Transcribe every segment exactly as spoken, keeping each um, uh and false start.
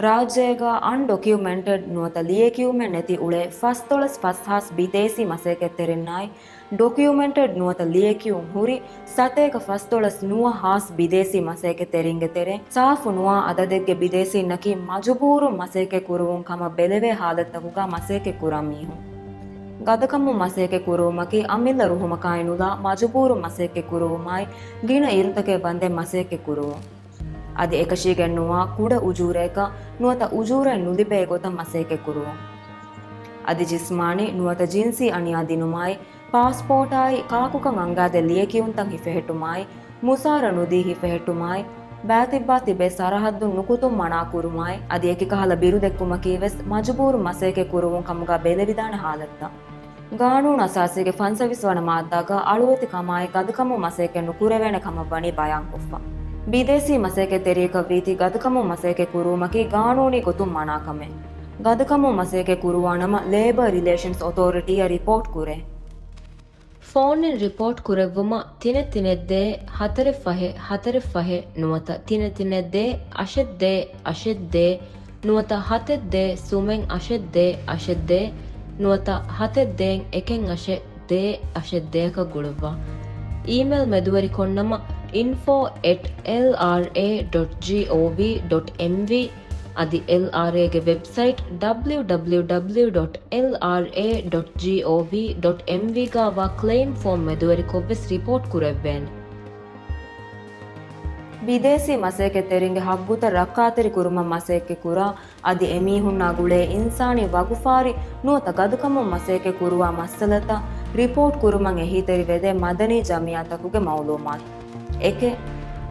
ރާއްޖޭގަ އަންޑޮކިއުމެންޓެޑް ނުވަތަ ލިޔެކިޔުމެއް ނެތި އުޅޭ ފަސްދޮޅަސް ފަސް ހާސް ބިދޭސީ މަސައްކަތްތެރިންނާއި، ޑޮކިއުމެންޓެޑް ނުވަތަ ލިޔެކިޔުން ހުރި ސަތޭކަ ފަސްދޮޅަސް ނުވަ ހާސް ބިދޭސީ މަސައްކަތްތެރިންގެ ތެރެއިން ސާފު ނުވާ އަދަދެއްގެ ބިދޭސީންނަކީ މަޖުބޫރުން މަސައްކަތް ކުރުވުން ކަމަށް ބެލެވޭ ހާލަތްތަކުގަ މަސައްކަތް ކުރާ މީހުން. ގަދަކަމުން މަސައްކަތް ކުރުވުމަކީ އަމިއްލަ ރުހުމަކާއި ނުލާ މަޖުބޫރުން މަސައްކަތް ކުރުވުމާއި، ގިނަ އިރުތަކެއް ވަންދެން މަސައްކަތް ކުރުވުން. އަދި އެކަށީގެން ނުވާ ކުޑަ އުޖޫރައަކަށް ނުވަތަ އުޖޫރައެއް ނުލިބޭ ގޮތަށް މަސައްކަތް ކުރުވުން. އަދި ޖިސްމާނީ ނުވަތަ ޖިންސީ އަނިޔާ ދިނުމާއި، ޕާސްޕޯޓާއި ކާކުކަން އަންގާދޭ ލިޔެކިޔުންތައް ހިފެހެއްޓުމާއި، މުސާރަ ނުދީ ހިފެހެއްޓުމާއި، ބާތިއްބާ ތިބޭ ސަރަހައްދުން ނުކުތުން މަނާ ކުރުމާއި، އަދި އެކި ކަހަލަ ބިރު ދެއްކުމަކީ ވެސް މަޖުބޫރު މަސައްކަތް ކުރުވުން ކަމުގަ ބެލެވިދާނެ ހާލަތްތައް. ގާނޫނު އަސާސީގެ ފަންސަވީސް ވަނަ މާއްދާގަ އަޅުވެތި ކަމާއި ގަދަކަމުން މަސައްކަތް ނުކުރެވޭނެ ކަމަށް ވަނީ ބަޔާންކޮށްފަ. ބިދޭސީ މަސައްކަތްތެރިޔަކަށް ވީތީ ގަދަކަމުން މަސައްކަތް ކުރުވުމަކީ ގާނޫނީ ގޮތުން މަނާ ކަމެއް. ގަދަކަމުން މަސައްކަތް ކުރުވާ ނަމަ ލޭބަރ ރިލޭޝަންސް އޮތޯރިޓީއަށް ރިޕޯޓް ކުރޭ. ފޯނިން ރިޕޯޓް ކުރެއްވުމަށް ތިނެއް ތިނެއް ދޭ ހަތަރެއް ފަހެއް ހަތަރެއް ފަހެއް ނުވަތަ ތިނެއް ތިނެއް ދޭ އަށެއް ދޭ އަށެއް ދޭ ނުވަތަ ހަތެއް ދޭ ސުމެއް އަށެއް ދޭ އަށެއް ދޭ ނުވަތަ ހަތެއް ދޭ އެކެއް އަށެއް ދޭ އަށެއް ދޭއަކަށް ގުޅުއްވާ. އީމެލް މެދުވެރިކޮށްނަމަ، info at L R A dot G O V dot M V އަދި އެލް އާރް އޭގެ ވެބްސައިޓް ޑަބްލިއު ޑަބްލިއު ޑަބްލިއު ޑޮޓް އެލް އާރް އޭ ޑޮޓް ޖީ އޯ ވީ ޑޮޓް އެމް ވީ ގާ ވާ ކްލެއިމް ފޯމް މެދުވެރިކޮށްވެސް ރިޕޯޓް ކުރެއްވޭނެ. ބިދޭސީ މަސައްކަތްތެރިންގެ ހައްގުތައް ރައްކާތެރި ކުރުމަށް މަސައްކަތް ކުރާ، އަދި އެމީހުންނާ ގުޅޭ އިންސާނީ ވަގުފާރި ނުވަތަ ގަދަކަމުން މަސައްކަތް ކުރުވާ މައްސަލަތައް ރިޕޯޓް ކުރުމަށް އެހީތެރިވެދޭ މަދަނީ ޖަމިއްޔާތަކުގެ މައުލޫމާތު. އެކެއް،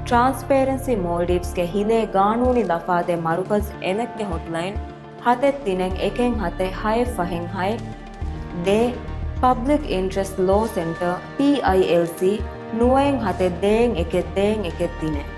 ޓްރާންސްޕޭރެންސީ މޯލްޑިވްސްގެ ހިލޭ ގާނޫނީ ލަފާދޭ މަރުކަޒް އެނެޓްގެ ހޮޓްލައިން ހަތެއް ތިނެއް އެކެއް ހަތެއް ހައެއް ފަހެއް ހައެއް. ދޭއް، ޕަބްލިކް އިންޓްރެސްޓް ލޯ ސެންޓަރ، ޕީއައިއެލްސީ، ނުވައެއް ހަތެއް ދޭއް އެކެއް ދޭއް އެކެއް ތިނެއް.